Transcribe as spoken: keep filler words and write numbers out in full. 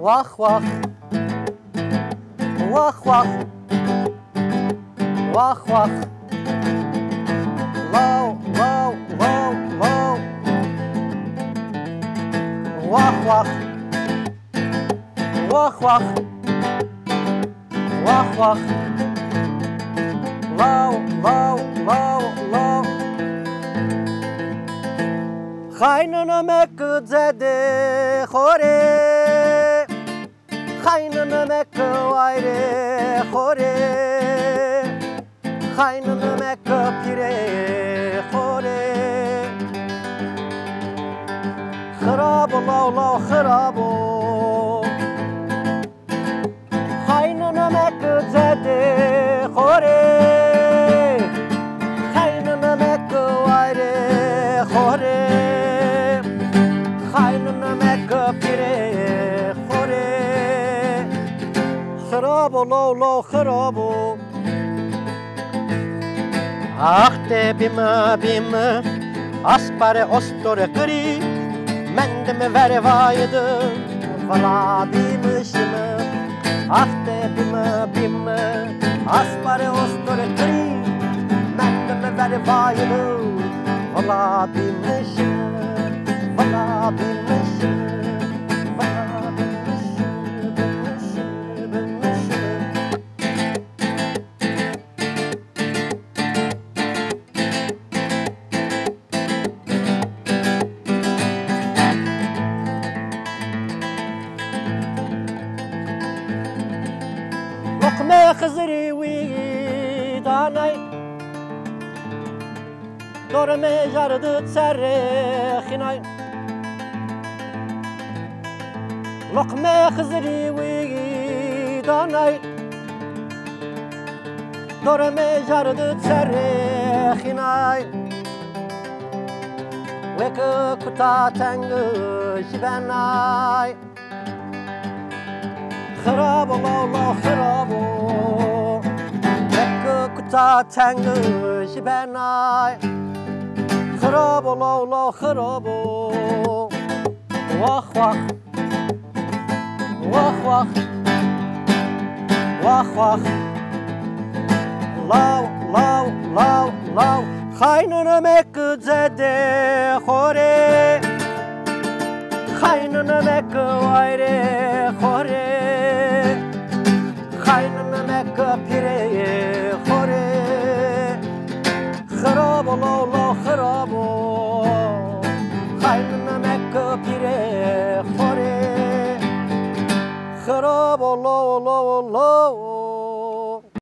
Wax wax. Wax wax. Wax wax. Law, law, law, law. Wax wax. Wax wax. Wax wax. Law, law, law, law. Xaynana me ku zedê xorê. Xaynana me ku wayrê xorê. Xaynana me ku pîrê xorê. Xirabo law law xirabo. Xaynana me ku zedê xorê. Xaynana me ku wayrê xorê. Xaynana me ku pîrê xorê. Xirabo law law xirabo. Ax te bîme bîme, aspare ostore qirî, mendime verê vayê de, vala bîme şime. Ax te bîme bîme, aspare ostore qirî, mendime verê vayê de, vala bîme şime, vala bîme şime, vala bîme şime, bîme şime, bîme şime. Loqmê Xizirî wî danay. Dormê jar di serê xînay. Loqmê Xizirî wî danay. Dormê jar di serê xînay. Wek kuta teng ji benay. Xirabo law law xirabo. Wek kuta teng ji benay. Xirabo law law xirabo. Wax wax. Wax wax. Wax wax. Law law law law. Xaynana me ku zedê xorê. Xaynana me ku wayrê xorê. Xaynana me ku pîrê xorê. Xirabo law law xirabo. Xaynana me ku pîrê xorê. Xirabo law law law.